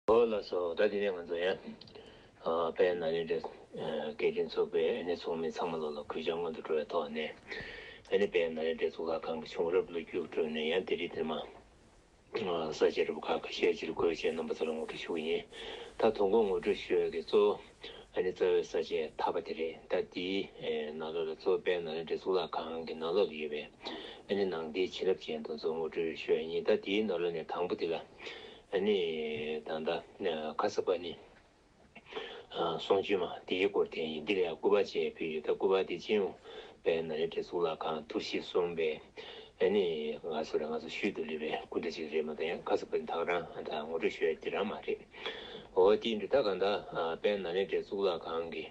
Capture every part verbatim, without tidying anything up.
ཨོ་ལགས་སོ། ད་དེ་ནས་ང་ཚོ་ཡང་ཨ་དཔལ་ནཱ་ལེནྡྲའི་ཨ་དགེ་འདུན་ཚོགས་པའི་ཨ་ནི་ཚོགས་མི་ཚང་མ་ལོ་ལ་གུས་ཕྱག་སྔོན་དུ་འགྲོ་བའི་ཐོག་ནས། ཨ་ནི་དཔལ་ནཱ་ལེནྡྲའི་གཙུག་ལག་ཁང་གི་བྱུང་རབས་ལོ་རྒྱུས་ཁྲོད་ནས་ཡང་དེ་རིང་དེར་མ་ཨ་ས་བཅད་རིམ་པ་ཁག་ཁ་ཤས་ཅིག་བཀོད་བྱས་རྣམ་པ་ཚོ་ལ་ངོ་སྤྲོད་ཞུ་གི་ཡིན། ད་དོན་གོ་ངོ་སྤྲོད་ཞུ་ཡག་གི་གཙོ་བོ་ཨ་ནི་རྩ་བའི་ས་བཅད་ཐར་པ་དེ་རེད། ད་དེའི་ཨ་ནང་ལོགས་ལ་གཙོ་བོ་དཔལ་ནཱ་ལེནྡྲའི་གཙུག་ལག་ཁང་གི་ནང་ལོགས་ལ་ཡོད་པའི་ཨ་ནི་ནང་རྟེན་བྱིན་རླབས་ཅན་དེ་ཚོ་ངོ་སྤྲོད་ཞུ་ཡག་ཡིན། ད་དེའི་ནང་ལོགས་ནས་དང་པོ་དེ་ལ་ཨ་ནི་ད་ལྟ་ཁ་སར་པ་ཎི་གསུང་ཆོས་མ་དེའི་སྐོར་དེ་ཡིན། འདི་ལ་ཡང་སྐུ་པར་བཅས་ཕུལ་ཡོད། ད་སྐུ་པར་དེ་སྤྱི་ཡོངས་དཔལ་ནཱ་ལེནྡྲའི་གཙུག་ལག་ཁང་གཏོར་བཤིག་སོང་བའི་ཨ་ནི་ང་ཚོ་རེད། ང་ཚོ་ཤུལ་དུ་སླེབས་པའི་སྐུ་འདྲ་ཅིག་རེད་མ་གཏོགས། ཡང་ཁ་སར་པ་ཎི་ད་ག་རང་ད་ངོ་སྤྲོད་ཞུ་ཡག་དེ་རང་མ་རེད། འོ་དེ་འདྲ། ད་གང་ལྟར་དཔལ་ནཱ་ལེནྡྲའི་གཙུག་ལག་ཁང་གི་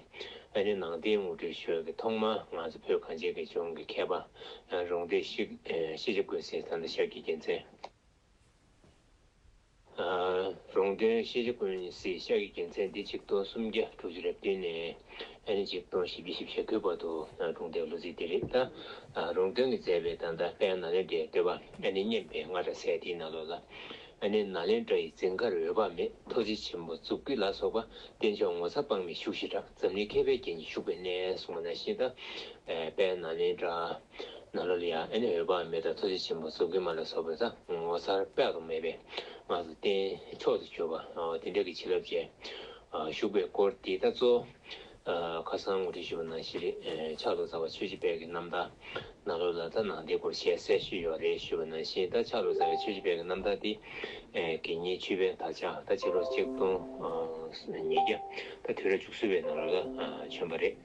ཨ་ནི་ནང་རྟེན་ངོ་སྤྲོད་ཞུ་ཡག་གི་ཐོག་མར་ང་ཚོ་བོད་གངས་ཅན་གྱི་ལྗོངས་ཀྱི་མཁས་པ་རོང་སྟོན་ཤེས་ཤེས་བྱ་ཀུན་གསལ་ད་ལྟ་ཤཱཀྱའི་རྒྱལ་མཚན། རོང་སྟོན་ཤེས་བྱ་ཀུན་གསལ་ཤཱཀྱའི་རྒྱལ་མཚན་འདི་ཆིག་སྟོང་སུམ་བརྒྱ་དྲུག་ཅུ་རེ་བདུན་ནས་ཨ་ནི་ཆིག་སྟོང་བཞི་བརྒྱ་བཞི་བཅུ་ཞེ་དགུའི་བར་དུ་འཁྲུངས་བསྡད་ལོ་ཚིགས་དེ་རེད། ད་རོང་སྟོན་གྱིས་མཛད་པའི་ད་ལྟ་དཔལ་ནཱ་ལེནྡྲའི་བསྟོད་པ་ཨ་ནི་སྙན་པའི་རྔ་སྒྲ་ཟེར་དེའི་ནང་ལོགས་ལ། ཨ་ནི་ནཱ་ལེནྡྲ་ཡི་རྫིང་ཁར་འོད་དཔག་མེད། ཐུགས་རྗེ་ཆེན་པོ་མཛུབ་དཀྱིལ་ལ་སོགས་པ། རྟེན་མཆོག་ངོ་མཚར་དཔག་མེད་བཞུགས་ཤིང་གྲགས། འཛམ་གླིང་མཁས་པའི་རྒྱན་གྱིས་བཞུགས་པའི་གནས་གསུངས་པ་ནང་བཞིན། ད་དཔལ་ནཱ་ལེནྡྲ་ནང་ལོགས་ལ་ཡང་ཨ་ནི་འོད་དཔག་མེད་དང་ཐུགས་རྗེ་ཆེན་པོ་མཛུབ་དཀྱིལ་མ་ལ་སོགས་པའི་ད་ངོ་མཚར་དཔག་ཏུ་མེད་པའི་ང་ཚོ་རྟེན་མཆོག་ཏུ་གྱུར་པ་དེ་འདྲ་གི་བྱིན་རླབས་ཅན་བཞུགས་པའི་སྐོར་དེ་ད་གཙོ་བོ་ཁ་སང་ངོ་སྤྲོད་ཞུས་པ་ནང་བཞིན་རེད། ཕྱག་ལོ་ཙཱ་བ་ཆོས་རྗེ་དཔལ་གྱི་རྣམ་ཐར་ནང་ལོགས་ལ་ད་ནང་དེའི་སྐོར་ཞལ་གསལ་ཞུས་ཡོད་རེད། ཞུས་པ་ནང་བཞིན་ད་ཕྱག་ལོ་ཙཱ་བའི་ཆོས་རྗེ་དཔལ་གྱི་རྣམ་ཐར་དེ་དགེ་བསྙེན་ཆོས་དཔལ་དར་དཔྱངས་ད་ཕྱི་ལོ་ཆིག་སྟོང་ཉིས་བརྒྱ་ད་དུས་རབས་བཅུ་གསུམ་པའི་ནང་ལོགས་ལ་བྱོན་པ་རེད།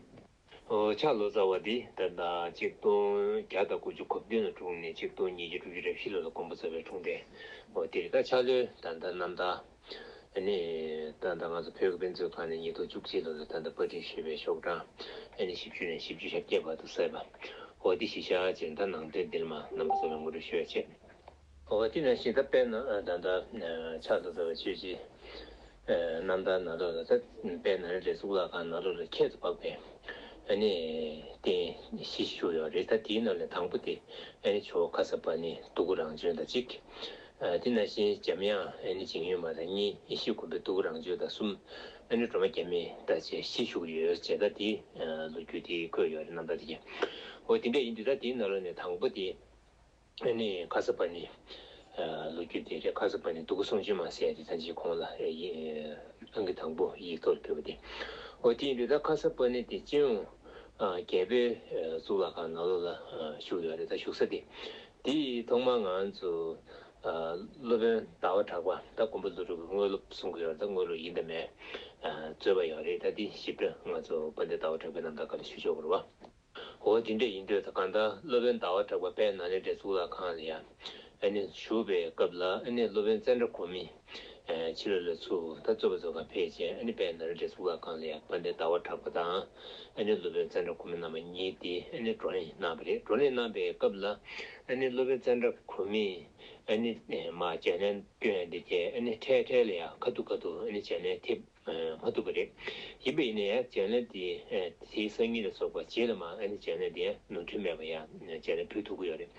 ཕྱག་ལོ་ཙཱ་བ་འདི་ད་ལྟ་ཆིག་སྟོང་བརྒྱ་དང་དགུ་བཅུ་གོ་བདུན་ལ་འཁྲུངས་ནས་ཆིག་སྟོང་ཉིས་བརྒྱ་དྲུག་ཅུ་རེ་བཞི་ལོ་ལ་དགོངས་པ་རྫོགས་པའི་འཁྲུངས་འདས། འོ་དེ་རེད། ད་ཕྱག་ལོའི་ད་ལྟ་རྣམ་ཐར་ཨ་ནི་ད་ལྟ་ང་ཚོ་བོད་ཀྱི་དཔེ་མཛོད་ཁང་ནས་ཉིས་སྟོང་བཅུ་གཅིག་ལོ་ལ་ད་ལྟ་པར་སྐྲུན་ཞུས་པའི་ཤོག་གྲངས་ཨ་ནི་བཞི་བཅུ་ནས་བཞི་བཅུ་ཞེ་བརྒྱད་བར་དུ་གསལ་བ། འོ་འདི་གཞི་བཞག་བྱས་ད་ནང་དོན་འདི་ལ་མ་རྣམ་པ་ཚོ་ལ་ངོ་སྤྲོད་ཞུ་ཡག་བྱས། འོ་དེ་ནང་བཞིན་ད་དཔལ་ནཱ་ད་ལྟ་ཕྱག་ཏུ་བསྩལ་བའི་ཆོས་ཀྱི་རྣམ་ཐར་ནང་ལོགས་ལ་ད་དཔལ་ནཱ་ལེནྡྲའི་གཙུག་ལག་ཁང་ནང་ལོགས་ལ་ཁྱད་དུ་འཕགས་པའི་ཨ་ནི་རྟེན་བཞི་བཞུགས་ཡོད་རེད། ད་དེའི་ནང་ལས་དང་པོ་དེ་ཨ་ནི་ཇོ་བོ་ཁ་སར་པ་ཎི་རྡོ་སྐུ་རང་བྱོན་དང་གཅིག་དེ་ནང་བཞིན་འཇམ་དབྱངས་ཨ་ནི་འཇིགས་མེད་མ་དང་གཉིས། ཡེ་ཤེས་མགོན་པོའི་རྡོ་སྐུ་རང་བྱོན་དང་གསུམ། ཨ་ནི་སྒྲོལ་མ་རྒྱ་མཚོ་དང་བཅས་བཞི་བཞུགས་ཡོད་ཅེས་ད་དེའི་ལོ་རྒྱུས་དེ་འཁོད་ཡོད་རེད། རྣམ་ཐར་དེ་གྱིས། འོ་དེ་འདྲ་ཡིན་དུས་ད་དེའི་ནང་ལོགས་ནས་དང་པོ་དེ་ཨ་ནི་ཁ་སར་པ་ཎི་ལོ་རྒྱུས་དེ་རེད། ཁ་སར་པ་ཎི་རྡོ་སྐུ་གསུང་བྱོན་མ་ཟེར་ཡག་དེ་ད་ཅི་གོང་ལ་ཨང་ཀི་དང་པོ་ཡིག་ཐོག་ལ་ཕུལ་བ་དེ། འོ་དེ་ཡིན་དུས་ད་ཁ་སར་པ་ཎི་དེ་སྤྱི་ཡོངས་རྒྱལ་པོའི་གཙུག་ལག་ཁང་ནང་ལོགས་ལ་བཞུགས་ཡོད་རེད། ད་བཞུགས་ས་དེ་དེ་ཐོག་མར་ང་ཚོ་སློབ་དཔོན་ཟླ་བ་གྲགས་པ་ད་མགོན་པོ་ཀླུ་སྒྲུབ་ཀྱི་དངོས་སློབ་གསུང་གི་ཡོད་རེད། ད་དངོས་སློབ་ཡིན་དང་མིན་རྩོད་པ་ཡོད་རེད། ད་དེ་ཞིབ་ཕྲ་ང་ཚོ་དཔལ་ལྡན་ཟླ་བ་གྲགས་པའི་རྣམ་ཐར་སྐབས་ལ་ཞུ་ཆོག་གི་རེད་བ། འོ་དེ་འདྲ་ཡིན་དུས་ད་གང་ལྟར་སློབ་དཔོན་ཟླ་བ་གྲགས་པ་དཔལ་ནཱ་ལེནྡྲའི་གཙུག་ལག་ཁང་ལ་ཡང་ཨ་ནི་བཞུགས་པའི་སྐབས་ལ་ཨ་ནི་སློབ་དཔོན་ཙནྡྲ་གོ་མི་ཕྱི་ལོགས་ལ་ཚུར་ད་རྩོད་པ་རྩོད་གར་ཕེབས་བྱས། ཨ་ནི་དཔལ་ནཱ་ལེནྡྲའི་གཙུག་ལག་ཁང་ལ་ཡང་དཔལ་ལྡན་ཟླ་བ་གྲགས་པ་དང་ཨ་ནི་སློབ་དཔོན་ཙནྡྲ་གོ་མི་རྣམ་པ་གཉིས་དེ་ཨ་ནི་བགྲོ་གླེང་གནང་བ་རེད། བགྲོ་གླེང་གནང་བའི་སྐབས་ལ་ཨ་ནི་སློབ་དཔོན་ཙནྡྲ་གོ་མི་ཨ་ནི་མར་བྱམས་ལན་སྐྱོན་དེ་བྱས། ཨ་ནི་འཕྲལ་འཕྲལ་ལ་ཡང་ཁ་ཐུག་ཁ་ཐུག་ཨ་ནི་བྱམས་ལན་ཐེབས་མ་ཐུབ་པ་རེད། ཡིན་པ་ཡིན་ན་ཡང་བྱམས་ལན་དེ་དེའི་སང་ཉིན་ལ་སོགས་པ་རྗེས་ལ་མར་ཨ་ནི་བྱམས་ལན་དེ་ནོར་འཁྲུལ་མེད་པ་ཡང་བྱམས་ལན་ཕུལ་ཐུབ་ཀྱི་ཡོད་རེད།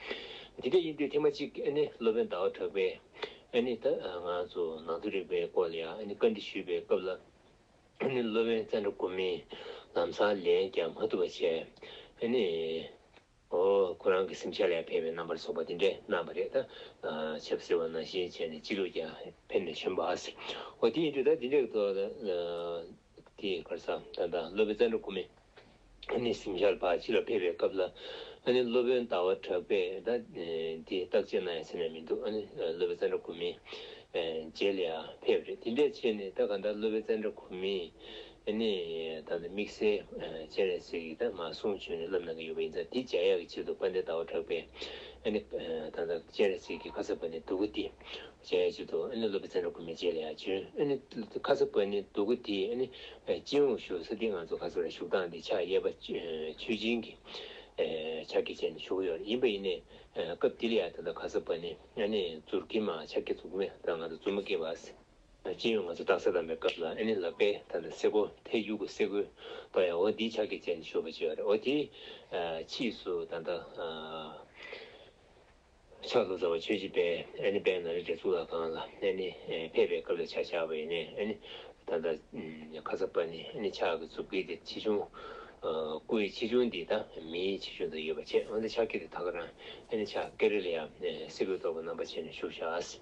དེ་འདྲ་ཡིན་དུས་ཐེངས་མ་གཅིག་ཨ་ནི་སློབ་དཔོན་ཟླ་བ་གྲགས་པས་ཨ་ནི་ད་ང་ཚོ་ནང་དོན་རིག་པའི་སྐོར་ལ་ཡང་ཨ་ནི་བཀའ་འདྲི་ཞུས་པའི་སྐབས་ལ། ཨ་ནི་སློབ་དཔོན་ཙནྡྲ་གོ་མིས་ལམ་སང་ལན་རྒྱག་མ་ཐུབ་པ་བྱས། ཨ་ནི། ཨོ། ཁོ་རང་གི་གཟིམ་ཤག་ལ་ཕེབས་པའི་རྣམ་པར་སོགས་པ་དེ་འདྲས་གནང་བ་རེད། ད་ཆབ་གསིལ་བ་ནང་བཞིན་བྱས་ནས་སྤྱི་ལོ་བརྒྱ་ཕེབས་ནས་བྱོན་པ་ཟེར། ཨོ་དེ་ཡིན་དུས་ད་དེ་འདྲས་ཐོག་ལ་དེ་གར་ས་ད་ད་སློབ་དཔོན་ཙནྡྲ་གོ་མི་ཨ་ནི་གཟིམ་ཤག་ལ་ཕར་ཕྱི་ལ་ཕེབས་པའི་སྐབས་ལ་ཨ་ནི་སློབ་དཔོན་ཟླ་བ་གྲགས་པས་ད་དེ་བརྟག་དཔྱད་གནང་ཡ་ཟེར་ནས་མི་འདུག་ཨ་ནི་སློབ་དཔོན་ཙནྡྲ་གོ་མི་རྗེས་ལ་ཡང་ཕེབས་རེད། དེ་འདྲས་བྱས་ནས་ད་ག་ད་སློབ་དཔོན་ཙནྡྲ་གོ་མི། ཨ་ནི་ད་ལྟ་དམིགས་བསལ་སྤྱན་རས་གཟིགས་ཀྱིས་ད་མར་གསུང་བྱོན་ནས་བསླབ་གནང་གི་ཡོད་པ་ཡིན་ཙང་། དེ་མཇལ་ཡག་གི་ཆེད་དུ་དཔལ་ལྡན་ཟླ་བ་གྲགས་པས་ཨ་ནི་ད་ལྟ་སྤྱན་རས་གཟིགས་ཀྱི་ཁ་སར་པ་ཎི་རྡོ་སྐུ་དེ་མཇལ་ཡག་ཆེད་དུ་ཨ་ནི་སློབ་དཔོན་ཙནྡྲ་གོ་མི་མཇལ་ལ་ཡང་བྱོན། ཨ་ནི་ཁ་སར་པ་ཎི་རྡོ་སྐུ་དེ་ཨ་ནི་སྤྱི་ཡོངས་བཞུགས་ས་དེ་ང་ཚོ་ཁ་སར་བཞུགས་སྟངས་དེ་ཕྱག་གཡས་པ་མཆོག་སྦྱིན་གྱི་ཕྱག་གིས་བྱས་ནས་བཞུགས་ཡོད་རེད། ཡིན་པ་ཡིན་ནའི་སྐབས་དེ་ལ་ཡང་ད་ལྟ་ཁ་སར་པ་ཎི་ཨ་ནི་ཛུར་གྱིས་མར་ཕྱག་གི་མཛུབ་མོས་ད་ང་ཚོ་མཛུབ་མོ་བཀལ་བ། སྤྱི་ཡོངས་ང་ཚོ་རྟགས་གསལ་བཏང་བའི་སྐབས་ལ་ཨ་ནི་ལག་པས་ད་ལྟ་སེ་གོལ་ཐལ་འགྱུར་གྱི་སེ་གོལ་གཏོང་ཡ། འོ་འདིའི་ཕྱག་གིས་བྱས་ནས་བཞུགས་པ་ཅིག་ཡོད་རེད། འོ་དེའི་ཕྱིས་སུ་ད་ལྟ་ ཕྱག་ལོ་ཙཱ་བ་ཆོས་ཀྱི་དཔལ་ཨ་ནི་དཔལ་ནཱ་ལེནྡྲའི་གཙུག་ལག་ཁང་ལ་ཨ་ནི་ཕེབས་པའི་སྐབས་ལ་ཆ་བཞག་པ་ཡིན་ནའི་ཨ་ནི་ད་ལྟ་ཁ་སར་པ་ཎི་ཨ་ནི་ཕྱག་གི་མཛུབ་དཀྱིལ་དེ་ཆེ་ཆུང་སྐུ་ཡི་ཆེ་ཆུང་འདི་དང་མིའི་ཆེ་ཆུང་དུ་ཡོད་པ་བྱས། འོན་ཏེ་ཕྱག་གི་དེ་ད་ག་རང་ཨ་ནི་ཕྱག་ཀེ་རེ་ལ་ཡང་སེ་གོལ་གཏོགས་པ་རྣམ་པ་བྱས་ནས་བཞུགས་བཞག་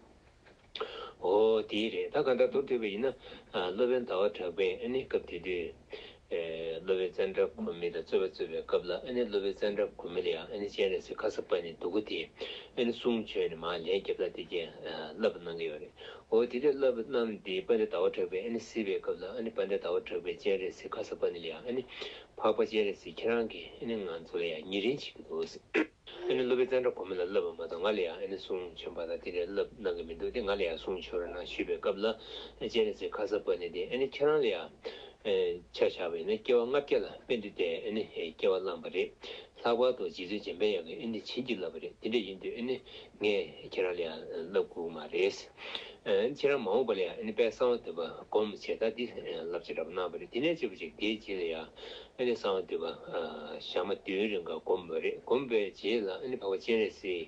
འོ་དེ་རེད། ད་གང་ལྟར་མདོར་བསྡུས་པ་ཡིན་ན། སློབ་དཔོན་ཟླ་བ་གྲགས་པས་ཨ་ནི་སྐབས་དེ་དུས། སློབ་དཔོན་ཙནྡྲ་གོ་མི་དང་རྩོད་པ་རྩོད་པའི་སྐབས་ལ་ཨ་ནི་སློབ་དཔོན་ཙནྡྲ་གོ་མི་ལ་ཡང་ཨ་ནི་སྤྱན་རས་གཟིགས་ཁ་སར་པ་ཎི་རྡོ་སྐུ་དེ་ཨ་ནི་གསུང་བྱོན་ནས་མར་ལན་བརྒྱབ་ལ་དེ་རྐྱེན་བསླབ་གནང་གི་ཡོད་རེད། འོ་དེ་འདྲའི་བསླབ་གནང་དེ་དཔལ་ལྡན་ཟླ་བ་གྲགས་པས་ཨ་ནི་གཟིགས་པའི་སྐབས་ལ་ཨ་ནི་དཔལ་ལྡན་ཟླ་བ་གྲགས་པས་སྤྱན་རས་གཟིགས་ཁ་སར་པ་ཎི་ལ་ཡང་ཨ་ནི་འཕགས་པ་སྤྱན་རས་གཟིགས་ཁྱེད་རང་གིས་ཨ་ནི་ང་ཚོ་ལ་ཡང་ཉེ་རིང་བྱེད་ཀྱི་འདུག་ཨ་ནི་སློབ་དཔོན་ཙནྡྲ་གོ་མི་ལ་བསླབ་པ་མ་གཏོགས་ང་ལ་ཡང་ཨ་ནི་གསུང་བྱོན་པ་དང་དེ་འདྲའི་བསླབ་གནང་གི་མི་འདུག་དེ་ང་ལ་ཡང་གསུང་བྱོན་རོགས་གནང་ཞུས་པའི་སྐབས་ལ་སྤྱན་རས་གཟིགས་ཁ་སར་པ་ཎི་དེ་ཨ་ནི་ཁྱེད་རང་ལ་ཡང་ཆ་བཞག་པ་ཡིན་ན་སྐྱེ་བ་ལྔ་བརྒྱ་ལ་པཎྜི་ཏའི་ཨ་ནི་སྐྱེ་བ་བླངས་པ་རེད། ལྷག་པར་དུ་རྗེ་བཙུན་འཇམ་དཔལ་དབྱངས་ཀྱིས་ཨ་ནི་བྱིན་གྱིས་བརླབས་པ་རེད། དེ་འདྲ་ཡིན་དུས་ཨ་ནི་ངས་ཁྱེད་རང་ལ་ཡང་བསླབ་དགོས་མ་རེད། ཨ་ནི་ཁྱེད་རང་མ་འོངས་པ་ལ་ཡང་ཨ་ནི་དཔལ་གསང་བ་འདུས་པ་སྒོམ་བྱས་ད་འདི་བསླབ་བྱ་འདྲ་པོ་གནང་བ་རེད། དེ་ནས་བྱས་པ་ཅིག་དེའི་རྗེས་ལ་ཡང་ཨ་ནི་གསང་བ་འདུས་པ་ཨ་ཞག་མ་བདུན་རིང་ག་སྒོམ་པ་རེད། སྒོམ་པའི་རྗེས་ལ་ཨ་ནི་འཕགས་པ་སྤྱན་རས་གཟིགས་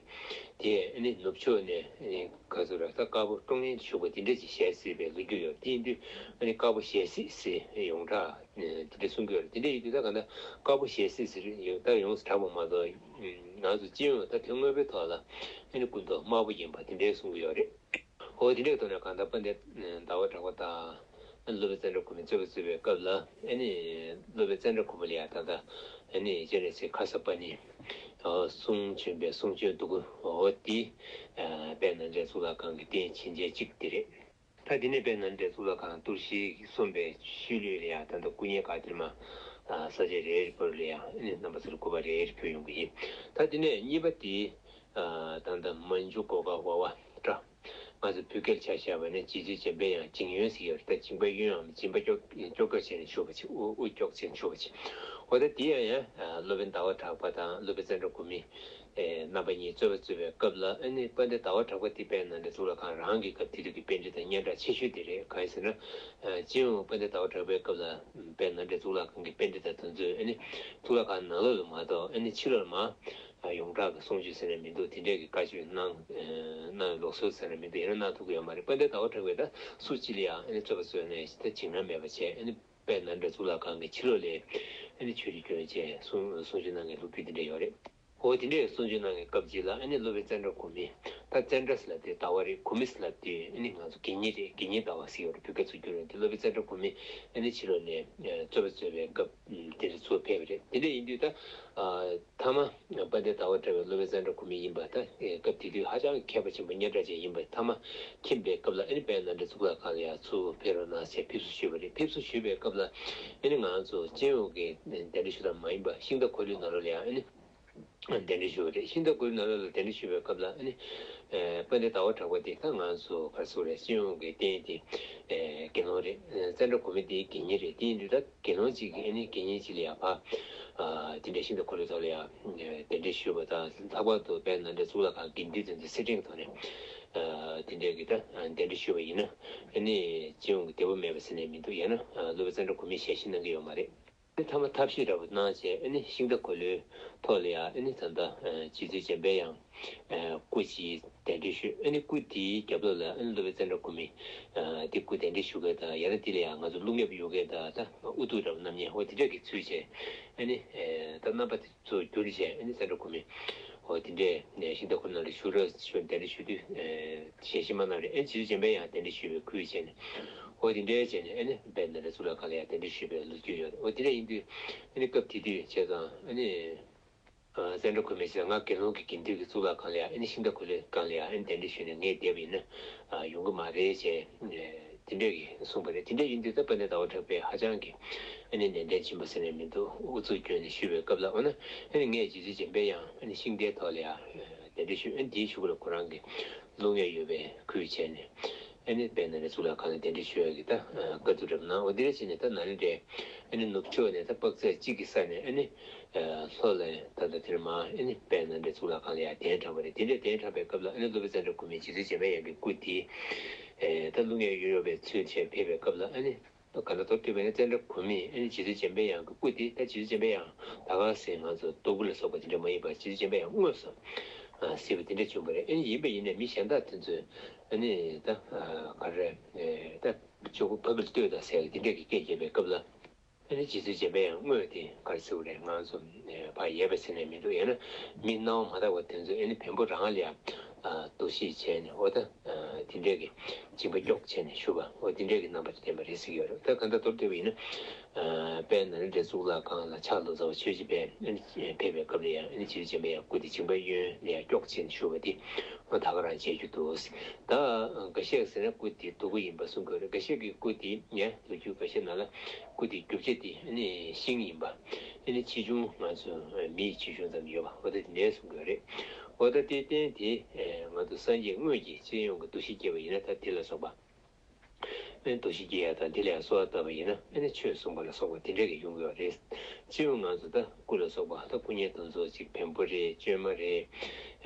དེ་ཨ་ནི་ནུབ་ཕྱོགས་ནས་ཨ་ནི་ག་ཚོད་ར་ད་དཀར་པོ་ཀྲོང་ངེར་བཞུགས་པ་དེ་འདྲ་ཅིག་ཞལ་གཟིགས་པའི་ལོ་རྒྱུས་ཡོད། དེ་ཡིན་དུས་ཨ་ནི་དཀར་པོ་ཞལ་གཟིགས་ཟེར་ཡོངས་གྲགས་དེ་འདྲ་གསུང་གི་ཡོད་རེད། དེ་འདྲ་ཡིན་དུས་ད་ག་ད་དཀར་པོ་ཞལ་གཟིགས་ཟེར་ཡོད་ད་ཡོངས་སུ་གྲགས་པ་མ་གཏོགས་ང་ཚོ་སྤྱི་ཡོངས་ད་དོན་དངོས་པོའི་ཐོག་ལ་ཨ་ནི་སྐུ་མདོག་དམར་པོ་ཡིན་པ་དེ་འདྲའི་གསུང་གི་ཡོད་རེད། འོ་དེ་འདྲའི་ཐོག་ནས་གང་ལྟར་དཔལ་ལྡན་ཟླ་བ་གྲགས་པ་དང་སློབ་དཔོན་ཙནྡྲ་གོ་མི་རྩོད་པ་རྩོད་པའི་སྐབས་ལ་ཨ་ནི་སློབ་དཔོན་ཙནྡྲ་གོ་མི་ལ་ཡང་ད་ལྟ་ཨ་ནི་སྤྱན་རས་གཟིགས་ཁ་སར་པ་ཎི་གསུང་བྱོན་པའི་གསུང་བྱོན་རྡོ་སྐུ་འོ་དེ་དཔལ་ནཱ་ལེནྡྲའི་གཙུག་ལག་ཁང་གི་རྟེན་བྱིན་ཅན་གཅིག་དེ་རེད། ད་དེ་ནས་དཔལ་ནཱ་ལེནྡྲའི་གཙུག་ལག་ཁང་གཏོར་བཤིག་གསུངས་པའི་ཤུལ་ལུས་ལ་ཡང་ད་ལྟ་སྐུ་བརྙན་ག་དེར་མ་ས་ཆ་རེ་རེ་བར་ལ་ཡང་རྣམ་པ་ཚོར་སྐུ་པར་རེ་རེ་ཕུལ་ཡོང་གི་ཡིན། ད་དེ་ནས་གཉིས་པ་དེ་ད་ལྟ་མ་འཇུ་གོ་ག་བ་བ་ཏྲ། ང་ཚོ་བོད་སྐད་ཆ་བཤད་པ་ནི་རྗེ་བཙུན་འཇམ་པའི་དབྱངས་མཇིང་ཡོན་ཟེར་ཡོད་རེད། ད་མཇིང་པ་ཡོན་ཡང་མཇིང་པ་ཀྱོག་ཀྱོག་ཀྱོག་བྱས་ནས་བཞུགས་པ་ཅིག་དབུ་དབུ་ཀྱོག་བྱས་ནས་བཞུགས་པ་ཅིག་འོ་ད་དེ་ཡང་ཡང་སློབ་དཔོན་ཟླ་བ་གྲགས་པ་དང་སློབ་དཔོན་ཙནྡྲ་གོ་མི་རྣམ་པ་གཉིས་རྩོད་པ་རྩོད་པའི་སྐབས་ལ་ཨ་ནི་དཔལ་ལྡན་ཟླ་བ་གྲགས་པ་དེ་དཔལ་ནཱ་ལེནྡྲ་གཙུག་ལག་ཁང་རང་གི་སྐབས་དེ་དུས་ཀྱི་པཎྜི་ཏ་སྙན་གྲགས་ཆེ་ཤོས་དེ་རེད། གང་ཡིན་ཟེར་ན་སྤྱི་ཡོངས་དཔལ་ལྡན་ཟླ་བ་གྲགས་པའི་སྐབས་ལ་དཔལ་ནཱ་ལེནྡྲ་གཙུག་ལག་ཁང་གི་པཎྜི་ཏ་དེ་ཚོས་ཨ་ནི་གཙུག་ལག་ཁང་ནང་ལོགས་ལ་མ་གཏོགས་ཨ་ནི་ཕྱི་ལོགས་ལ་མ་ཡོངས་གྲགས་ཀྱི་གསུང་ཆོས་ཟེར་ནས་མི་འདུག་དེ་འདྲས་ཀྱི་བཀའ་ཆོས་གནང་གནང་བའི་ལུགས་སྲོལ་ཟེར་ནས་མི་འདུག་ཡིན་ན་གནང་ཐུབ་ཀྱི་ཡོད་མ་རེད། དཔལ་ལྡན་ཟླ་བ་གྲགས་པས་ད་སུ་གཅིག་ལ་ཡང་ཨ་ནི་རྩོད་པ་རྩོད་ནས་ད་འཇིགས་སྣང་མེད་པ་བྱས་ཨ་ནི་དཔལ་ནཱ་ལེནྡྲ་གཙུག་ལག་ཁང་གི་ཕྱི་ལོགས་ལ་ཨ་ནི་ཆོས་རེ་སྐྱོན་བྱས་གསུང་གསུང་ཆོས་གནང་མཁན་ལོ་རྒྱུས་དེ་འདྲ་ཡོད་རེད། འོ་དེ་འདྲས་གསུང་ཆོས་གནང་མཁན་སྐབས་གཅིག་ལ་ཨ་ནི་སློབ་དཔོན་ཙནྡྲ་གོ་མི་ད་ཙནྡྲ་ཟེར་ལབ་དེ་ཟླ་བ་རེད། གོ་མི་ཟེར་ལབ་དེ་ཨ་ནི་ང་ཚོ་དགེ་བསྙེན་རེད། དགེ་བསྙེན་ཟླ་བ་ཟེར་ཡོད་རེད། བོད་སྐད་ཚུར་བསྒྱུར་ཡོང་དུས་སློབ་དཔོན་ཙནྡྲ་གོ་མི་ཨ་ནི་ཕྱི་ལོགས་ནས་རྩོད་པ་རྩོད་པའི་སྐབས་དེ་འདྲ་ཚུར་ཕེབས་པ་རེད། དེ་འདྲ་ཡིན་དུས་ད་མཐའ་མ་དཔལ་ལྡན་ཟླ་བ་གྲགས་པའི་སློབ་དཔོན་ཙནྡྲ་གོ་མི་ཡིན་པ་ད་སྐབས་དེ་དུས་ཧ་ཅང་མཁས་པ་ཆེན་པོ་སྙན་གྲགས་ཅན་ཡིན་པ་མཐའ་མ་མཁྱེན་པའི་སྐབས་ལ་ཨ་ནི་དཔལ་ནཱ་ལེནྡྲ་གཙུག་ལག་ཁང་ལ་ཡང་ཚུར་ཕེབས་རོགས་གནང་ཞེས་ཕེབས་བསུ་ཞུས་པ་རེད། ཕེབས་བསུ་ཞུས་པའི་སྐབས་ལ་ཨ་ནི་ང་ཚོ་སྤྱི་ཡོངས་ཀྱི་གདན་འདྲེན་ཞུ་སྟངས་མ་ཡིན་པ་ཤིང་རྟ་འཁོར་ལོའི་ནང་ལོགས་ལ་ཡང་ཨ་ནི་གདན་འདྲེན་ཞུས་པ་རེད། ཤིང་རྟ་འཁོར་ལོའི་ནང་ལོགས་ལ་གདན་འདྲེན་ཞུས་པའི་སྐབས་ལ་ཨ་ནི་དཔལ་ལྡན་ཟླ་བ་གྲགས་པ་དེ་ད་ང་ཚོ་ག་རེ་ཟེར་དགོས་རེད། སྤྱི་ཡོངས་ཀྱི་རྟེན་དེ་དགེ་སློང་རེད། ཙནྡྲ་གོ་མི་དེ་དགེ་བསྙེན་རེད། དེ་ཡིན་དུས་ད་དགེ་སློང་གཅིག་གིས་ཨ་ནི་དགེ་བསྙེན་གཅིག་ལ་ཡང་ཕར་དེ་འདྲའི་ཤིང་རྟ་འཁོར་ལོའི་ཐོག་ལ་ཡང་གདན་འདྲེན་ཞུས་པ་དང་། ལྷག་པར་དུ་དཔལ་ནཱ་ལེནྡྲ་གཙུག་ལག་ཁང་དགེ་འདུན་དེ་ཚོ་སེར་ཕྲེང་གི་ཐོག་ནས་དེ་འདྲའི་གི་ད་གདན་འདྲེན་ཞུས་པ་ཡིན་ན་ཨ་ནི་སྤྱི་ཡོངས་ཀྱི་བདེ་པོ་མེད་པ་ཟེར་ནས་མི་འདུག་ཡང་ན་སློབ་དཔོན་ཙནྡྲ་གོ་མིས་ཞལ་བཞེས་གནང་གི་ཡོད་མ་རེད། མཐའ་མ་ཐབས་ཤེས་འདྲ་པོ་གནང་བྱས་ཨ་ནི་ཤིང་རྟ་འཁོར་ལོའི་ཐོག་ལ་ཡང་ཨ་ནི་ད་ལྟ་རྗེ་བཙུན་འཇམ་པའི་དབྱངས་སྐུ་ཅིག་གདན་འདྲེན་ཞུས། ཨ་ནི་སྐུ་དེའི་རྒྱབ་ལོགས་ལ་ཨ་ནི་སློབ་དཔོན་ཙནྡྲ་གོ་མི་དེ་སྐུ་གདན་འདྲེན་ཞུ་མཁན་དང་། ཡང་ན་དེ་ལ་ཡང་ང་ཚོ་བླུགས་དམར་པོ་གཡུག་མཁན་དང་། ད་དབུ་གདུགས་འདྲ་པོ་བསྣམས་མཁན་འོ་དེ་འདྲ་གི་ཚུལ་བྱས་ཨ་ནི་ད་རྣམ་པ་དེ་ཚོ་བསྒྱུར་བྱས་ཨ་ནི་ཙནྡྲ་གོ་མི་འོ་དེ་འདྲས་ཤིང་རྟ་འཁོར་ནང་ལ་བཞུགས་རོགས་ཞུ་གདན་འདྲེན་ཞུ་དུས་ཞལ་བཞེས་མ་གནང་རེད། ཨ་ནི་རྗེ་བཙུན་འཇམ་པའི་དབྱངས་གདན་འདྲེན་ཞུས་པའི་ཁུལ་བྱས་ནས། འོ་དེ་འདྲའི་བྱས་ནས་ཨ་ནི་དཔལ་ནཱ་ལེནྡྲ་གཙུག་ལག་ཁང་ལ་ཡང་གདན་འདྲེན་ཞུས་པའི་ལོ་རྒྱུས་ཡོད་རེད། འོ་དེ་འདྲ་ཡིན་དུས་ཨ་ནི་སྐབས་དེ་དུས་བྱས་ཙང་ཨ་ནི་ཙནྡྲ་གོ་མི་བྱས་ཙང་ང་དགེ་སློང་གི་དགེ་འདུན་གྱི་གཙུག་ལག་ཁང་ལ་ཡང་ཨ་ནི་ཤིང་རྟ་འཁོར་ལོའི་སྒང་ལ་ཡང་ཨ་ནི་གདན་འདྲེན་ཞུས་ནས་ངས་བསྡད་པ་ཡིན་ན་ཡོང་གི་མ་རེད་ཅེས་དེ་འདྲ་གི་གསུངས་པ་རེད། དེ་འདྲ་ཡིན་དུས་ད་དཔལ་ལྡན་ཟླ་བ་གྲགས་པས་ཧ་ཅང་གི་ཨ་ནི་ནན་ཏན་ཆེན་པོ་ཟེར་ནས་མི་འདུག་ཨུ་ཚུགས་བསྐྱོན་ནས་ཞུས་པའི་སྐབས་ལ། འོ་ན་ཨ་ནི་ངས་རྗེ་བཙུན་འཇམ་པའི་དབྱངས་ཨ་ནི་ཤིང་རྟའི་ཐོག་ལ་ཡང་གདན་འདྲེན་ཞུས། ཨ་ནི་དེའི་གཞུག་ལ་ཁོ་རང་གི་བླུགས་དམར་ཡོད་པའི་ཁུལ་བྱས་ནས་ཨ་ནི་དཔལ་ནཱ་ལེནྡྲ་གཙུག་ལག་ཁང་ལ་གདན་འདྲེན་ཞུ་ཡག་གི་ད་བཀའ་བསྡུ་འདྲ་པོ་གནང་། འོ་དེ་འདྲ་བྱས་ནས་ད་ནཱ་ལེནྡྲའི་ཨ་ནི་ནུབ་ཕྱོགས་ནས་ད་དཔག་ཚད་གཅིག་གི་ས་ནས་ཨ་ནི་ལྷོ་ལ་ད་ལྟ་དེར་མར་ཨ་ནི་དཔལ་ནཱ་ལེནྡྲ་གཙུག་ལག་ཁང་ལ་ཡང་གདན་དྲངས་པ་རེད། དེ་འདྲ་གདན་དྲངས་པའི་སྐབས་ལ་ཨ་ནི་སློབ་དཔོན་ཙནྡྲ་གོ་མིས་རྗེ་བཙུན་འཇམ་པའི་དབྱངས་ཀྱི་སྐུ་དེ་ད་བླུགས་དམར་ཡོད་པའི་ཚུལ་བྱས་ཕེབས་པའི་སྐབས་ལ་ཨ་ནི། ག་ལ་ཐོབ་ཐུབ་པས་ན་ཙནྡྲ་གོ་མིས་ཨ་ནི་རྗེ་བཙུན་འཇམ་པའི་དབྱངས་ཀྱི་སྐུ་དེ། ད་རྗེ་བཙུན་འཇམ་པའི་དབྱངས་ད་ག་སེ་ང་ཚོ་རྡོ་སྐུ་ལ་སོགས་པ་དེ་འདྲ་མ་ཡིན་པར་རྗེ་བཙུན་འཇམ་པའི་དབྱངས་དངོས་སུ་ ཟེར་བ་དེ་འདྲ་བྱུང་བ་རེད། ཨ་ནི་ཡིན་པ་ཡིན་ནའི་མི་གཞན་དག་དེ་ཚོས་ཨ་ནི་ད་ག་རེ་ད་ཕྱུག་པོ་ཕ་གིར་ལྟོས་དང་ཟེར་དེ་འདྲ་གི་སྐད་རྒྱབ་པའི་སྐབས་ལ། ཨ་ནི་རྗེ་བཙུན་འཇམ་པའི་དབྱངས་དངོས་དེ་ག་རེ་ཟེར་བ་རེད། ང་ཚོ་ཕར་ཡལ་བ་ཟེར་ནས་མི་འདུག་ཡང་ན་མི་སྣང་བ་མ་དག་པ་དེ་ཚོས་ཨ་ནི་བེམ་པོ་རང་ལ་ཡང་འདུ་ཤེས་བྱས་ནས་འོ་ད་དེ་འདྲ་གི་སྦྱིན་པ་སྐྱོགས་བྱས་ནས་ཞུ་བ་འོ་དེ་འདྲ་གི་རྣམ་པ་དེ་བསྟན་པ་རེད་ཟེར་གྱི་ཡོད་རེད། ད་གང་ལྟར་མདོར་བསྡུས་པ་ཡིན་ན། དཔལ་ནཱ་ལེནྡྲའི་གཙུག་ལག་ཁང་ལ་ཕྱག་ལོ་ཙཱ་བ་ཆོས་རྗེ་དཔལ་ཕེབས་པའི་སྐབས་ལ་ཡང་ཨ་ནི་རྗེ་བཙུན་འཇམ་པའི་དབྱངས་སྐུ་དེ་སྦྱིན་པ་གཡོན་ལ་ཡང་སྐྱོགས་བྱས་ནས་བཞུགས་པ་དེ་ད་ག་རང་མཇལ་རྒྱུ་འདུག་ད་འགའ་ཤས་ཟེར་ན་སྐུ་དེ་རྡོ་སྐུ་ཡིན་པ་གསུང་གི་ཡོད་རེད། འགའ་ཤས་ཀྱིས་སྐུ་དེ་ཡང་ལོ་རྒྱུས་འགའ་ཤས་ནང་ལ་སྐུ་དེ་རྒྱུ་ཆ་དེ་ཨ་ནི་ཤིང་ཡིན་པ། ཨ་ནི་ཆེ་ཆུང་ང་ཚོ་མི་ཡི་ཆེ་ཆུང་ཙམ་ཡོད་པ་འོ་ད་དེ་ནས་གསུང་གི་ཡོད་རེད། འོ་ད་དེ་རྟེན་དེ་ང་ཚོ་སངས་རྒྱས་དངོས་ཀྱི་སྤྱི་ཡོངས་ཀྱི་འདུ་ཤེས་སྐྱེས་པ་ཡིན་ན་ད་དེ་ལ་སོགས་པ། ཨེ་འདུ་ཤེས་སྐྱེ་ཡ་དང་དེ་ལ་ཡང་གསོལ་བ་བཏབ་པ་ཡིན་ན་ཨེ་ནི་ཆོས་གསུངས་པ་ལ་སོགས་པ་དེ་འདྲ་གི་ཡོང་གི་ཡོད་རེད། སྤྱི་ཡོངས་ང་ཚོ་ད་སྐུ་ལ་སོགས་པ་ད་སྐུ་བརྙན་དེ་ཚོ་ཅིག་བེམ་པོ་རེད། བཅོས་མ་རེད།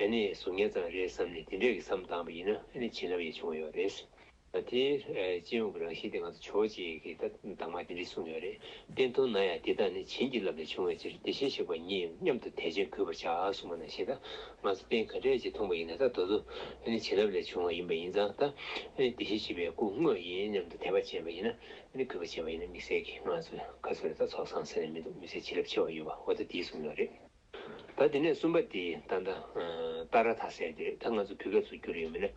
ཨེ་ནི་གཟུགས་བརྙན་ཙམ་རེད་བསམ་ནས་དེ་འདྲ་གི་བསམ་བཏང་པ་ཡིན་ན་ཨེ་ནི་བྱིན་རླབས་ཡང་བྱུང་བ་ཡོད་རེད། ད་དེ་ཨེ་སྤྱི་ཡོངས་ཀྱི་རང་བཞིན་དེ་ང་ཚོ་ཇོ་བོ་རྗེ་གིས་ད་གདམས་ངག་དེ་འདྲ་གསུངས་ཡོད་རེད། རྟེན་མཐོང་ན་ཡང་འདི་དག་ནི་བྱིན་གྱིས་བརླབས་ལས་བྱུང་བའི་ཕྱིར། བདེ་གཤེགས་གཤེགས་པ་ཉིད་མཉམ་དུ་དད་ཅིང་གུས་པར་བྱ་གསུངས་པ་ནང་བཞིན། ད་ང་ཚོ་རྟེན་ག་འདྲས་ཅིག་མཐོང་བ་ཡིན་ན་ད་དེ་ཚོ་ཨ་ནི་བྱིན་རླབས་ལས་བྱུང་བ་ཡིན་པ་ཡིན་ཙང་། ད་ཨ་ནི་བདེ་གཤེགས་སྤྱི་དཔལ་སྐུ་དངོས་ཡིན་སྙམ་དུ་དད་པ་བྱས་པ་ཡིན་ན། ཨ་ནི་གུས་པ་བྱས་པ་ཡིན་ན་དམིགས་བསལ་གྱི་ང་ཚོ་ག་ཚོད་རེད། ད་ཚོགས་བསགས་ཟེར་ནས་མི་འདུག་དམིགས་བསལ་བྱིན་རླབས་ཆེ་བ་ཡོད་པ་འོ་ད་དེའི་གསུང་ཡོད་རེད། ད་དེ་ནས་གསུམ་པ་དེ་ད་ལྟ་ཏཱ་ར་ཐ་ཟེར་དེ་རེད། ད་ང་ཚོ་བོད་སྐད་ཚུར་བསྒྱུར་ཡོད་མིན་ན་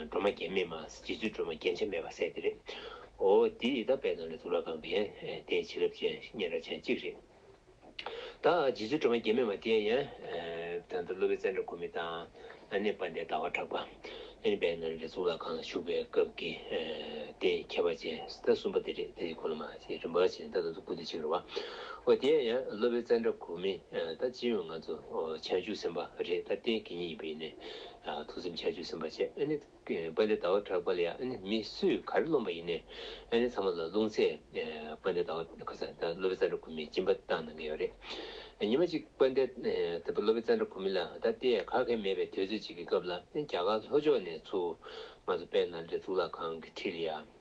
སྒྲོལ་མ་རྒྱན་མེད་མ། རྗེ་བཙུན་སྒྲོལ་མ་རྒྱན་ཆ་མེད་པ་ཟེར་དེ་རེད། འོ་དེ་ད་དཔལ་ནཱ་ལེནྡྲ་གཙུག་ལག་ཁང་གི་ཡང་རྟེན་བྱིན་རླབས་ཅན་སྙན་གྲགས་ཅན་གཅིག་རེད། ད་རྗེ་བཙུན་སྒྲོལ་མ་རྒྱན་མེད་མ་དེ་ཡང་ད་ལྟ་སློབ་དཔོན་ཙནྡྲ་གོ་མི་དང་ཨ་ནི་དཔལ་ལྡན་ཟླ་བ་གྲགས་པ། ཨ་ནི་དཔལ་ནཱ་ལེནྡྲའི་གཙུག་ལག་ཁང་ལ་བཞུགས་པའི་སྐབས་ཀྱི་རྟེན་ཁྱད་པར་ཅན་ད་གསུམ་པ་དེ་རེད། དེ་ཁོ་ན་མ་ཞེས་རིམ་པ་བྱས་ནས་ད་ལྟ་ཚོ་སྐུ་དེ་གཅིག་རེད་བ། འོ་དེ་ཡང་སློབ་དཔོན་ཙནྡྲ་གོ་མི་ད་སྤྱི་ཡོངས་ང་ཚོ་བྱང་ཆུབ་སེམས་དཔའ་རེད། ད་རྟེན་གང་ཡིན་པ་ཡིན་ནའི་ཐུགས་སེམས་བྱང་ཆུབ་སེམས་དཔའ་བྱས། ཨ་ནི་དཔལ་ལྡན་ཟླ་བ་གྲགས་པ་ལ་ཡང་ཨ་ནི་མི་སུས་ག་རེ་སློང་པ་ཡིན་ནའི་ཨ་ནི་ཚང་མ་ལ་སློང་ཚད་དཔལ་ལྡན་ཟླ་བ་ག་ས་ད་སློབ་དཔོན་ཙནྡྲ་གོ་མིས་སྦྱིན་པ་བཏང་གནང་གི་ཡོད་རེད། ཉི་མ་གཅིག་དཔལ་ལྡན་ད་སློབ་དཔོན་ཙནྡྲ་གོ་མི་ལ་ད་ལྟའི་ག་གེ་མེད་པའི་དུས་ཚོད་ཅིག་གི་སྐབས་ལ་ཨ་ནི་རྒྱ་གར་ལྷོ་ཕྱོགས་ནས་ཚུར་ང་ཚོ་དཔལ་ནཱ་ལེནྡྲའི་གཙུག་ལག་ཁང་གི་འཁྲིས་ལ་ཡང་།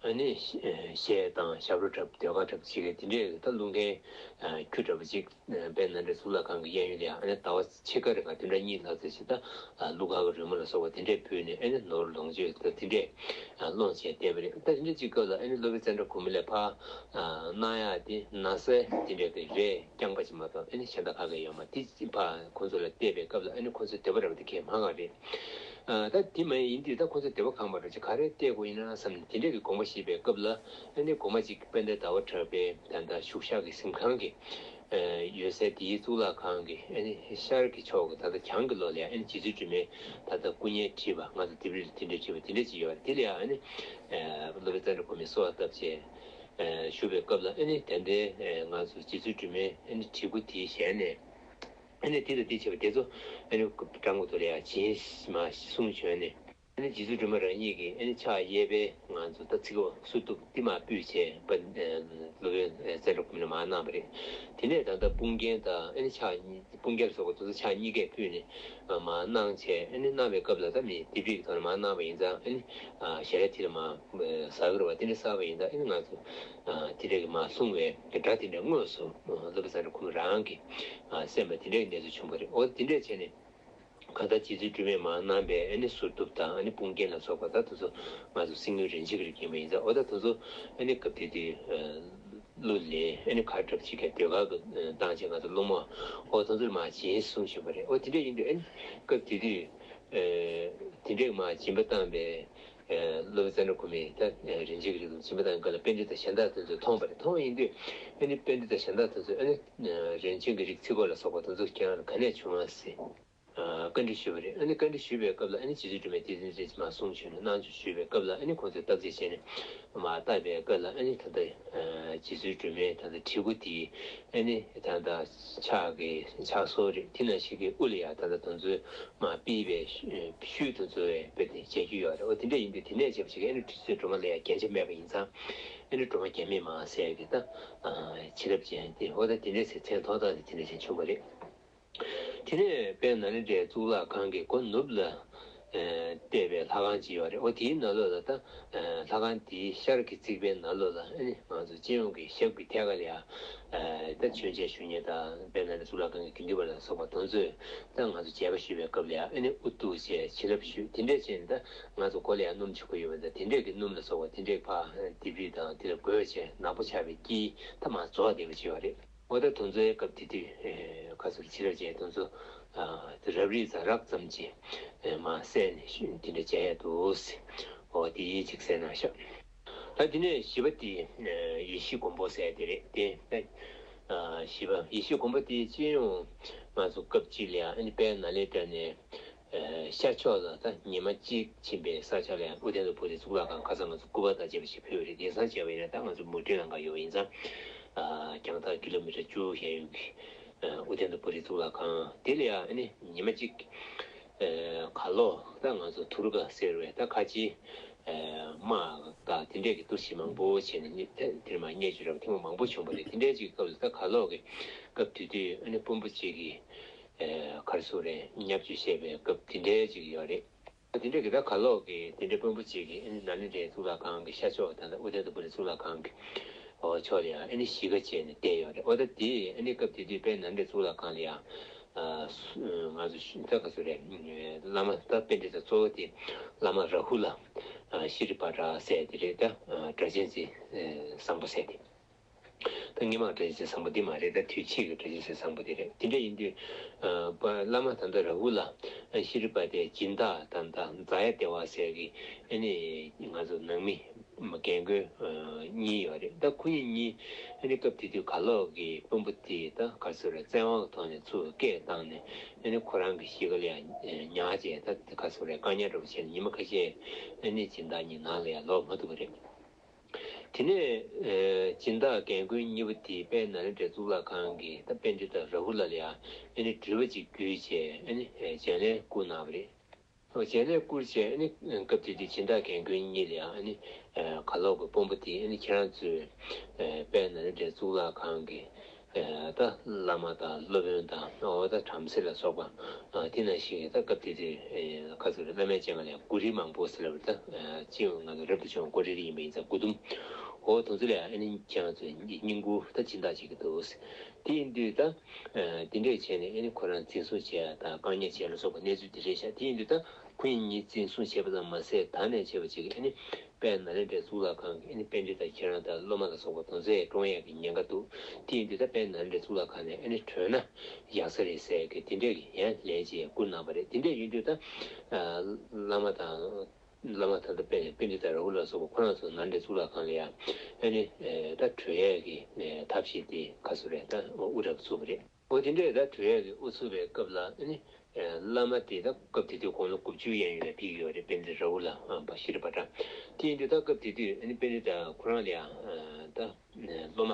ཨ་ནི་གཞས་དང་ཞབས་བྲོ་འཁྲབ། ཟློས་གར་འཁྲབ་བྱེད་མཁན་དེ་འདྲའི་ད་སློང་མཁན་ཁྱུ་འདྲ་པོ་ཅིག་དཔལ་ནཱ་ལེནྡྲའི་གཙུག་ལག་ཁང་གི་གཡས་གཡོན་ལ་ཡང་ཨ་ནི་ཟླ་བ་ཕྱེད་ཀ་རེ་ག་བདུན་ཕྲག་གཉིས་ལྷག་ཙམ་ཞིག་ད་གླུ་གར་གྱི་རོལ་མོ་ལ་སོགས་པ་དེ་འདྲས་ཕུལ་ནས་ཨ་ནི་ནོར་ལོངས་སྤྱོད་ད་དེ་འདྲས་སློང་བྱས་བསྡད་པ་རེད། ད་དེ་འདྲ་ཅིག་སྐབས་ལ་ཨ་ནི་སློབ་དཔོན་ཙནྡྲ་གོ་མི་ལ་ཕར་གནང་ཡག་དེ་ན་བཟའ་དེ་འདྲས་ཀྱི་རས་རྐྱང་པ་ཅིག་མ་གཏོགས་ཨ་ནི་གཞན་དག་ག་གེ་ཡོད་མ་རེད། དེ་ཕར་ཁོང་ཚོ་ལ་གཏད་པའི་སྐབས་ལ་ཨ་ནི་ཁོང་ཚོའི་འདོད་པ་འདྲ་པོ་དེ་གས་མང་བ་རེད། ཨ་ད་དེ་མ་ཡིན་དུས་ད་ཁོ་ཚོ་འདོད་པ་གང་མ་འདྲ་ཅིག་ག་རེ་སྟེར་དགོས་ཡིན་ན་བསམ་ནས་དེ་འདྲས་ཀྱི་དགོངས་པ་བཞེས་པའི་སྐབས་ལ་ཨ་ནི་དགོང་མོ་ཅིག་དཔལ་ལྡན་ཟླ་བ་གྲགས་པའི་ད་ལྟ་བཞུགས་ཤག་གི་གཟིམ་ཁང་གི་ཨ་ཡོད་སའི་དེའི་གཙུག་ལག་ཁང་གི་ཨ་ནི་ཤར་གྱི་ཕྱོགས་ཀྱི་ད་ལྟ་གྱང་གི་ལོགས་ལ་ཨ་ནི་རྗེ་བཙུན་སྒྲོལ་མའི་ད་ལྟ་སྐུ་བརྙན་བྲིས་པ་ང་ཚོ་ལྡེབས་རིས་ལ་དེ་འདྲས་བྲིས་པ་དེ་འདྲས་ཅིག་ཡོད་རེད། དེ་ལ་ཡང་ཨ་ནི་ཨ་སློབ་དཔོན་ཙནྡྲ་གོ་མིས་གསོལ་བ་བཏབ་བྱས་ཨ་བཞུགས་པའི་སྐབས་ལ་ཨ་ནི་དེ་འདྲའི་ཨ་ང་ཚོ་རྗེ་བཙུན་སྒྲོལ་མའི་ཨ་ནི་བྲིས་སྐུ་དེའི་ཞལ་ནས། ཨ་ནི་དེ་དང་དེ་བྱས་པ་དེ་ཚོ་ཨ་ནི་སྤྲང་པོ་དེ་ལ་ཡང་སྦྱིན་མ་གསུངས་བྱོན་ནས། ཨ་ནི་རྗེ་བཙུན་སྒྲོལ་མ་རང་ཉིད་ཀྱིས་ཨ་ནི་ཕྱག་གཡས་པས་ང་ཚོ་ད་ཚིགས་པ་གསོལ་གདུབ་འདི་མར་ཕུལ་བྱས་པ། སློབ་དཔོན་ཙནྡྲ་གོ་མི་ལ་མར་གནང་བ་རེད། དེ་ནས་ད་ལྟ་དཔུང་རྒྱན་དང་ཨ་ནི་ཕྱག་གཉིས་དཔུང་རྒྱན་ལ་སོགས་པ་དེ་ཚོ་ཕྱག་གཉིས་ཀས་ཕུལ་ནས་མར་གནང་བྱས། ཨ་ནི་གནང་བའི་སྐབས་ལ་ད་མི་ལྡེབས་རིས་ཀྱི་ཐོག་ནས་མར་གནང་བ་ཡིན་ཙང་། ཨ་ནི་ཞལ་དེ་ལ་མར་ཟག་གི་རེད་བ། དེ་འདྲ་ཟག་པ་ཡིན་ཙང་ཨ་ནི་ང་ཚོ་དེ་འདྲ་གི་མར་ལྷུང་བའི་སྒྲ་དེ་འདྲ་དངོས་སུ་སློབ་དཔོན་ཙནྡྲ་གོ་མི་རང་གིས་གསན་པ་དེ་འདྲའི་གནས་ཚུལ་བྱུང་བ་རེད། འོ་དེ་འདྲས་བྱས་ནས་གང་ལྟར་རྗེ་བཙུན་སྒྲོལ་མས་མར་གནང་བའི་ཨ་ནི་གསོལ་གདུབ་དང་ཨ་ནི་དཔུང་རྒྱན་ལ་སོགས་པ་ད་དེ་ཚོ་ང་ཚོ་གསེར་དངུལ་རིན་ཆེན་གྱི་རིགས་ཡིན་པ་ཡིན་ཙང་། འོ་ད་དེ་ཚོ་ཨ་ནི་སྐབས་དེ་དུས་གླུ་ལེན་ཨ་ནི་གར་འཁྲབ་བྱེད་མཁན་ཟློས་གར་གྱི་བཏང་བྱས་ང་ཚོ་སློང་མོ་འོ་དེ་ཚོར་མར་སྦྱིན་གསུངས་བཞིན་པ་རེད། འོ་དེ་འདྲ་ཡིན་དུས་ཨ་ནི་སྐབས་དེ་དུས་དེ་འདྲས་མར་སྦྱིན་པ་བཏང་བའི་སློབ་དཔོན་ཙནྡྲ་གོ་མིས་ད་རིན་ཆེན་གྱི་རིགས་ལ་སྦྱིན་པ་བཏང་སྐབས་ལ་པཎྜི་ཏ་གཞན་དག་དེ་ཚོས་མཐོང་བ་རེད། མཐོང་བ་ཡིན་དུས་ཨ་ནི་པཎྜི་ཏ་གཞན་དག་དེ་ཚོས་ཨ་ནི་རིན་ཆེན་གྱི་རིགས་ཚིག་གོ་ལ་སོགས་པ་དེ་ཚོ་ཁྱེད་རང་ལ་ག་ནས་བྱུང་བ་ཟེར། ཨ་བཀའ་འདྲི་ཞུས་པ་རེད། ཨ་ནི་བཀའ་འདྲི་ཞུས་པའི་སྐབས་ལ་ཨ་ནི་རྗེ་བཙུན་སྒྲོལ་མས་དེ་འདྲ་མར་གསུངས་བྱུང་ནས་གནང་ཆོག་ཞུས་པའི་སྐབས་ལ། ཨ་ནི་ཁོང་ཚོས་བརྟག་དཔྱད་བྱས་ནས་མར་བལྟས་པའི་སྐབས་ལ། ཨ་ནི་ད་ལྟ་རྗེ་བཙུན་སྒྲོལ་མའི་ད་ལྟ་བྲིས་སྐུ་དེ་ཨ་ནི་ད་ལྟ་ཕྱག་གི་ཕྱག་སོར་རེད། དེ་ནང་བཞིན་གྱི་དབུ་ལ་ཡང་ད་ལྟ་དེ་ཚོ་མར་ཕུལ་བའི་ཤུལ་དེ་ཚོ་བས་དཔེ་དེ་མཇལ་རྒྱུ་ཡོད་རེད། འོ་དེ་འདྲ་ཡིན་དུས་དེ་ནས་བྱས་པ་ཞིག་ཨ་ནི་རྗེ་བཙུན་སྒྲོལ་མ་ལ་ཡང་རྒྱན་ཆ་མེད་པ་ཡིན་ཙང་། ཨ་ནི་སྒྲོལ་མ་རྒྱན་མེད་མ་ཟེར་གི་ད་བྱིན་རླབས་ཅན་དེ་འོ་ད་དེ་འདྲ་ཟེར་མཚན་ཐོགས་སྟངས་དེ་དེ་འདྲ་ཞིག་བྱུང་བ་རེད། དེ་ནས་དཔལ་ནཱ་ལེནྡྲའི་གཙུག་ལག་ཁང་གི་སྒོ་ནུབ་ལ་ བལྟས་པའི་ལྷ་ཁང་ཅིག་ཡོད་རེད། འོ་དེའི་ནང་ལོགས་ལ་ད་ལྷ་ཁང་དེའི་ཤར་གྱི་རྩིག་པའི་ནང་ལོགས་ལ་ཨ་ནི་ང་ཚོ་སྤྱི་ཡོངས་ཀྱི་ཞབས་ཀྱི་ཐད་ཀ་ལ་ཡང་ད་མཆོད་མཇལ་ཞུ་མཁན་དང་དཔལ་ནཱ་ལེནྡྲ་གཙུག་ལག་ཁང་གི་དགེ་འདུན་པ་ལ་སོགས་པ་དེ་ཚོས་ད་ང་ཚོ་མཇལ་ཁ་ཞུ་བའི་སྐབས་ལ་ཡང་ཨ་ནི་དབུ་གཏུགས་བྱས་བྱིན་རླབས་ཞུས། དེ་འདྲས་བྱས་ནས་ད་ང་ཚོ་མགོ་ལ་ཡང་སྣུམ་བྱུག་གི་ཡོད་པ་འདྲ། དེ་འདྲས་ཀྱི་སྣུམ་ལ་སོགས་པ་དེ་འདྲས་ཕར་ལྡེབས་རིས་དང་དེ་ལ་བགོས་བྱས་ནག་པོ་ཆགས་པའི་དཀྱིལ་ད་མར་རྫོགས་བསྡད་པ་ཅིག་ཡོད་རེད། འོ་ད་དེ་ཚོའི་སྐབས་དེ་དུས་ཁ་སོར་ཕྱི་རབས་ཅན་དེ་ཚོ་རབ་རིབ་ཙམ་རགས་ཙམ་ཅིག་མར་བསལ་ནས་དེ་འདྲ་བྱས་ཡ་འདུག། འོ་དེ་ཅིག་གསན་གནང་ཤག། ད་དེ་ནས་བཞི་པ་དེ་ཡེ་ཤེས་མགོན་པོ་ཟེར་དེ་རེད་དེ། བཞི་པ་ཡེ་ཤེས་མགོན་པོ་དེ་སྤྱི་ཡོངས་ང་ཚོ་སྐབས་གཅིག་ལ་ཡང་དཔལ་ནཱ་ལེནྡྲ་ནས་ཤར་ཕྱོགས་ལ་ད་ཉི་མ་གཅིག་ཕྱིན་པའི་ས་ཆ་ལ་ཡང་ཨོ་ཏནྟ་པུ་རི་གཙུག་ལག་ཁང་ཁ་སང་ང་ཚོ་སྐུ་པར་དང་བཅས་པ་ཞིག་ཕུལ་བ་རེད། དེང་སང་བྱས་པ་ཡིན་ན་ད་ང་ཚོ་མུ་ཏིག་ལམ་ཁ་ཡོད་པ་ཡིན་ཙང་རྒྱང་ཐག་ཀི་ལོ་མི་ཊར་བཅུ་ཡན་ཡོད་ཀྱི་ཨོ་ཏནྟ་པུ་རི་གཙུག་ལག་ཁང་དེ་ལ་ཡང་ཨ་ནི་ཉི་མ་གཅིག་གར་ལོག་ད་ང་ཚོ་དུར་ཀ་ཟེར་བའི་ད་ཁ་ཆེའི་དམག་དང་དེ་འདྲས་ཀྱི་གཏོར་བཤིག་མང་པོ་བྱས་ནས་དེར་མར་བརྙས་བཅོས་རབ་ཐེངས་མ་མང་པོ་བྱུང་བ་རེད། དེ་འདྲས་ཀྱི་སྐབས་སུ་ད་གར་ལོག་གི་སྐབས་དེ་དུས་ཨ་ནི་དཔོན་པོ་གཅིག་གིས་ག་རེ་ཟེར་དགོས་རེད། བརྙས་བཅོས་བྱས་པའི་སྐབས་དེ་འདྲས་ཅིག་ཡོད་རེད། དེ་འདྲས་ཀྱི་ད་གར་ལོག་གི་དེ་འདྲས་དཔོན་པོ་གཅིག་གིས་ཨ་ནི་ནཱ་ལེནྡྲའི་གཙུག་ལག་ཁང་གི་ཤར་ཕྱོགས་ད་ལྟ་ཨོ་ཏནྟ་པུ་རི་གཙུག་ལག་ཁང་གི་འོ་ཕྱོགས་ལ་ཡང་ཨ་ནི་གཞིས་ཀ་བྱས་ནས་བསྡད་ཡོད་རེད། འོ་ད་དེ་ཨ་ནི་སྐབས་དེ་དུས་དཔལ་ནཱ་ལེནྡྲའི་གཙུག་ལག་ཁང་ལ་ཡང་ང་ཚོ་ད་ག་ཚོད་རེད། བླ་མ་ད་པཎྜི་ཏ་གཙོ་བོ་དེ་བླ་མ་རཱ་ཧུ་ལ་ཤྲཱི་པཱ་ཏྲ་ཟེར་དེ་རེད། ད་སྒྲ་གཅན་འཛིན་བཟང་པོ་ཟེར་དེ། ད་སྔོན་མ་སྒྲ་གཅན་འཛིན་བཟང་པོ་འདི་མ་རེད། ད་དུས་ཕྱིས་ཀྱི་སྒྲ་གཅན་འཛིན་བཟང་པོ་འདི་རེད། དེ་འདྲ་ཡིན་དུས་བླ་མ་ད་ལྟ་རཱ་ཧུ་ལ་ཤྲཱི་པཱ་ཏའི་སྦྱིན་བདག་ད་ལྟ་ཛ་ཡ་དེ་ཝ་ཟེར་གི་ཨ་ནི་ང་ཚོ་ནང་མི་རྒན་རྒོན་གཉིས་ཡོད་རེད། ད་ཁོ་གཉིས་གཉིས་ཨ་ནི་སྐབས་དེ་དུས་གར་ལོག་གི་དཔོན་པོ་དེ་ད་ག་ཚོད་རེད། བཙན་དབང་གི་ཐོག་ནས་ཚུར་སྐད་བཏང་ནས་ཨ་ནི་ཁོ་རང་གི་གཞིས་ཀ་ལ་ཡང་ཉར་བྱས་ད་ག་ཚོད་རེད། བཀག་ཉར་འདྲ་པོ་བྱས་ནས་ཉི་མ་ཁ་ཤས་ཨ་ནི་སྦྱིན་བདག་གཉིས་ནང་ལ་ཡང་ལོག་མ་ཐུབ་པ་རེད། དེ་ནས་སྦྱིན་བདག་རྒན་རྒོན་གཉིས་པོ་དེས་དཔལ་ནཱ་ལེནྡྲའི་གཙུག་ལག་ཁང་གི་ད་པཎྜི་ཏ་རཱ་ཧུ་ལ་ལ་ཡང་ཨ་ནི་འབྲེལ་བ་ཅིག་བརྒྱུད་བྱས་ཨ་ནི་སྦྱན་ལན་བསྐུར་གནང་བ་རེད། སྦྱན་ལན་བསྐུར་བྱས་ཨ་ནི་སྐབས་དེ་དུས་སྦྱིན་བདག་རྒན་རྒོན་གཉིས་ལ་ཡང་ཨ་ནི་གར་ལོག་གི་དཔོན་པོ་དེས་ཨ་ནི་ཁྱེད་རང་ཚོས་དཔལ་ནཱ་ལེནྡྲའི་གཙུག་ལག་ཁང་གི་ད་བླ་མ་དང་སློབ་དཔོན་དང་འོ་ད་བྲམ་ཟེ་ལ་སོགས་པ་དེ་ནང་བཞིན་གྱི་ད་སྐབས་དེ་དུས་ཁ་ཚུར་བླ་མའི་སྤྱན་སྔ་ལ་གུ་རུ་མང་པོ་ཟེར་ལབ་པ་ད་སྤྱི་ཡོངས་ང་ཚོ་རབ་ཏུ་བྱུང་གུ་རུ་ཡིན་པ་ཡིན་ཙང་གུ་དུམ་འོ་དེ་ཚོ་ལ་ཨ་ནི་ཁྱེད་རང་ཚོས་བསྙེན་བཀུར་ད་སྦྱིན་བདག་བྱེད་ཀྱི་འདུག། དེ་ཡིན་དུས་ད་དེ་འདྲས་བྱས་ནས་ཨ་ནི་ཁོ་རང་འཛིན་བཟུང་བྱས་དང་བཀག་ཉར་བྱས་ལ་སོགས་པ་གནས་ཚུལ་དེ་རེད་ཤག། དེ་ཡིན་དུས་ད་ཁོ་གཉིས་འཛིན་བཟུང་བྱས་པ་ཙམ་མ་ཟད་ད་ནས་བྱས་པ་ཅིག་ཨ་ནི་དཔལ་ནཱ་ལེནྡྲའི་གཙུག་ལག་ཁང་གི་ཨ་ནི་པཎྜི་ཏ་ཁྱེད་རང་དང་སློབ་མ་ལ་སོགས་པ་དེ་ཚོས་བཀྲོངས་ཡག་གི་ཉེན་ཁ་འདུག། དེ་ཡིན་དུས་ད་དཔལ་ནཱ་ལེནྡྲའི་གཙུག་ལག་ཁང་ནས་ཨ་ནི་བྲོས་ན་ཡག་ས་རེད་ཟེར་གི་དེ་འདྲས་ཀྱི་ཡང་ལན་ཅིག་བསྐུར་གནང་བ་རེད། དེ་འདྲས་ཡིན་དུས་ད་བླ་མ་དང་བླ་མ་ད་ལྟ་དཔལ་པཎྜི་ཏ་རཱ་ཧུ་ལ་སོགས་པ་ཁོ་རང་ཚོ་ནཱ་ལེནྡྲའི་གཙུག་ལག་ཁང་ལ་ཡང་ཨ་ནི་ད་བྲོས་ཡག་གི་ཐབས་ཤེས་དེ་ག་ཚོད་རེད། ད་དབུ་རབ་བཙུགས་པ་རེད། འོ་དེ་འདྲས་ད་བྲོས་ཡག་གི་དབུ་ཚུགས་པའི་སྐབས་ལ་ཨ་ནི་བླ་མ་དེ་ད་སྐབས་དེ་དུས་དགུང་ལོ་དགུ་བཅུ་ཡན་ཡོད་ལ་ཕེབས་ཀྱི་ཡོད་རེད། པཎྜི་ཏ་རཱ་ཧུ་ལ་པ་ཤྲཱི་པཱ་ཏྲ། དེ་ཡིན་དུས་ད་སྐབས་དེ་དུས་ཨ་ནི་པཎྜི་ཏ་ཁོ་རང་ལ་ཡང་ད་སློབ་མ་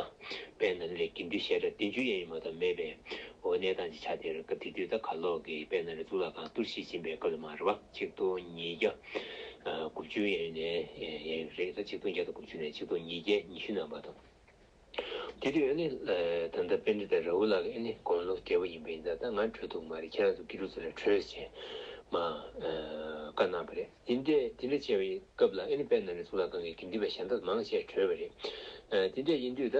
དཔལ་ནཱ་ལེནྡྲའི་དགེ་འདུན་ཞལ་གྲངས་བདུན་ཅུ་ཡན་ཡོད་མ་གཏོགས་མེད་པའི་འོ་གནས་སྟངས་ཅིག་ཆགས་བསྡད་རེད། སྐབས་དེ་དུས་ད་གར་ལོག་གིས་དཔལ་ནཱ་ལེནྡྲའི་གཙུག་ལག་ཁང་གཏོར་བཤིག་ཕྱིན་པའི་སྐབས་ལ་མ་རེད་བ། ཆིག་སྟོང་ཉིས་བརྒྱ་དགུ་བཅུ་ཡན་ནས་ཡན་རེད། ད་ཆིག་སྟོང་བརྒྱ་དང་དགུ་བཅུ་ནས་ཆིག་སྟོང་ཉིས་བརྒྱ་ཉི་ཤུ་ནང་བར་དུ། དེ་དུས་ཨ་ནི་ད་ལྟ་པཎྜི་ཏ་རཱ་ཧུ་ལ་གིས་ཨ་ནི་དགུང་ལོ་བགྲེས་པོ་ཡིན་པ་ཡིན་ཙང་ད་ང་བྲོས་ཐུབ་མ་རེད། ཁྱེད་རང་ཚོ་དགེ་ཕྲུག་ཚོ་ལ་བྲོས་ཟེར་མ་བཀའ་གནང་བ་རེད། དེ་འདྲས་དེ་འདྲ་བྱས་པའི་སྐབས་ལ་ཨ་ནི་དཔལ་ནཱ་ལེནྡྲ་གཙུག་ལག་ཁང་གི་དགེ་འདུན་པ་གཞན་དག་མང་ཆེ་བྲོས་པ་རེད། དེ་འདྲས་ཡིན་དུས་ད་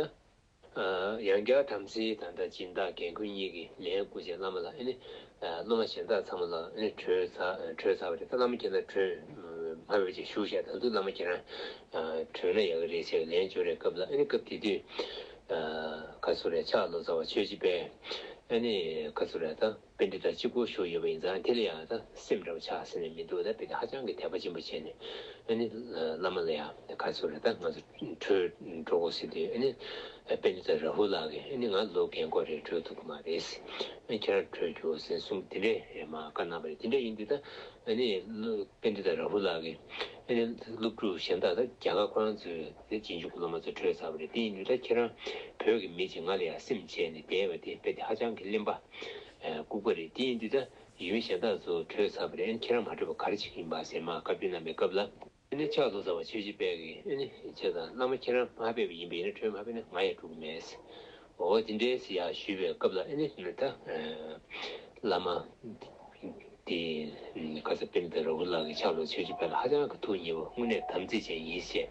ཡང་བསྐྱར་བྲམ་ཟེ་ད་ལྟ་སྦྱིན་བདག་རྒན་རྒོན་གཉིས་ཀྱིས་ལན་བསྐུར་བྱས་བླ་མ་ལ་ཨ་ནི་སློབ་མ་གཞན་དག་ཚང་མ་ལ་ཨ་ནི་བྲོས་ཚར་བྲོས་ཚར་བ་རེད། ད་བླ་མ་ཁྱེད་རང་བྲོས་མ་ཕེབས་ཅིག་བཞུགས་ཤག། ད་དུང་བླ་མ་ཁྱེད་རང་བྲོས་ན་ཡག་གི་རེད་ཟེར་ལན་འབྱོར་བའི་སྐབས་ལ་ཨ་ནི་སྐབས་དེ་དུས་ག་ཚོད་རེད། ཕྱག་ལོ་ཙཱ་བ་ཆོས་རྗེ་དཔལ་ཨ་ནི་ག་ཚོད་རེད། ད་པཎྜི་ཏ་གཅིག་པོ་བཞུགས་ཡོད་པ་ཡིན་ཙང་དེ་ལ་ཡང་ད་སེམས་འདྲ་བོ་ཆགས་ཟེར་ནས་མི་འདུག། ད་དཔེ་དེ་ཧ་ཅང་གི་དད་པ་ཆེན་པོ་བྱས་ནས་ཨ་ནི་བླ་མ་ལ་ཡང་ག་ཚོད་རེད། ད་ང་ཚོ་བྲོས་འགྲོ་དགོས་ཟེར་དུས་ཨ་ནི་པཎྜི་ཏ་རཱ་ཧུ་ལ་གིས་ཨ་ནི་ང་ལོ་རྒན་གོག་རེད། བྲོས་ཐུབ་ཀྱི་མ་རེད་ཟེར། ཨ་ནི་ཁྱེད་རང་བྲོས་རྒྱུགས་ཟེར་གསུངས། དེ་འདྲས་མར་བཀའ་གནང་བ་རེད། དེ་འདྲས་ཡིན་དུས་ད་ཨ་ནི་པཎྜི་ཏ་རཱ་ཧུ་ལ་གིས་ཨ་ནི་སློབ་ཕྲུག་གཞན་དག་ད་རྒྱ་གར་ཁོ་རང་ཚོའི་དེ་རྗེས་འཇུག་གི་སློབ་མ་ཚོ་བྲོས་ཚར་བ་རེད། དེ་ཡིན་དུས་ད་ཁྱེད་རང་བོད་ཀྱི་མི་ཅིག་ང་ལ་ཡང་སེམས་བྱས་ནས་བསྡད་པ་དེ་དཔེ་དེ་ཧ་ཅང་གི་གླེན་པ་ལྐུགས་པ་རེད། དེ་ཡིན་དུས་ད་ཡུལ་མི་གཞན་དག་ཚོ་བྲོས་ཚར་བ་རེད། ཨ་ནི་ཁྱེད་རང་མ་བྲོས་པ་ག་རེ་བྱེད་ཀྱི་ཡིན་པ་ཟེར་མར་བཀའ་བཀྱོན་གནང་བའི་སྐབས་ལ་ཨ་ནི་ཕྱག་ལོ་ཙཱ་བ་ཆོས་རྗེ་དཔལ་གྱིས་ཨ་ནི་བྱས་ཙང་བླ་མ་ཁྱེད་རང་མ་ཕེབས་པ་ཡིན་པ་ཡིན་ན་བྲོས་མ་ཕེབས་ན་ང་ཡང་འགྲོ་གི་མེད་ཟེར། འོ་དེ་འདྲས་ཟེར་ཡར་ཞུས་པའི་སྐབས་ལ་ཨ་ནི་ད་བླ་མ་དེ་ དེ་ཁ་ས་པཎྜི་ཏ་རཱ་ཧུ་ལ་གི་ཕྱག་ལུ་ཆོས་ཀྱི་དཔལ་ལ་ཧ་ཅང་གི་ཐུགས་མཉེས་པོ་དངོས་གནས་དམ་ཚིག་ཅན་ཡིན་ཞེས།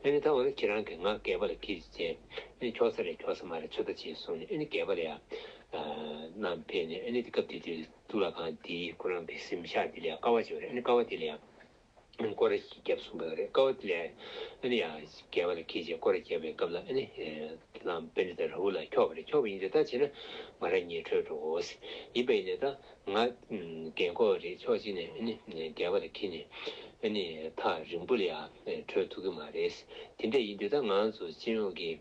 ཨ་ནི་ད་འོ་ན་ཁྱེད་རང་གིས་ང་སྐལ་པ་ལ་འཁྱེར་བྱས། ཨ་ནི་འཁྱོག་ས་རེད་འཁྱོག་ས་མ་རེད་ཚོད་ལྟ་བྱེད་གསུངས་ནས། ཨ་ནི་སྐལ་པ་ལ་ཡང་བསྣམས་ཕེབས་ནས། ཨ་ནི་དེ་སྐབས་དེ་དུས་གཙུག་ལག་ཁང་དེའི་ཁོ་རང་གི་གཟིམ་ཤག་དེ་ལ་ཡང་ཀ་བ་ཅིག་ཡོད་རེད། ཨ་ནི་ཀ་བ་དེ་ལ་ཡང་སྐོར་ར་ཞིག་བརྒྱབ་གསུངས་པ་རེད། ཀ་བ་དེ་ལ་ཨ་ནི་ཡང་སྐལ་པ་ལ་འཁྱེར་བྱས་སྐོར་ར་བརྒྱབ་པའི་སྐབས་ལ། ཨ་ནི་བླ་མ་པཎྜི་ཏ་རཱ་ཧུ་ལ་འཁྱོག་པ་རེད། འཁྱོག་པ་ཡིན་དུས་ད་བྱས་ན་ང་རང་གཉིས་འཕྲད་འགྲོ་དགོས། ཡིན་པ་ཡིན་ནའི་ད་ང་རྒན་གོག་རེད། ཕྱོགས་གཅིག་ནས་ཨ་ནི་སྐལ་པ་ལ་འཁྱེར་ནས་ཨ་ནི་ཐག་རིང་པོ་ལ་ཡང་འཕྲད་ཐུབ་ཀྱི་མ་རེད། དེ་འདྲ་ཡིན་དུས་ད་ང་ཚོ་སྤྱི་ཡོངས་ཀྱི་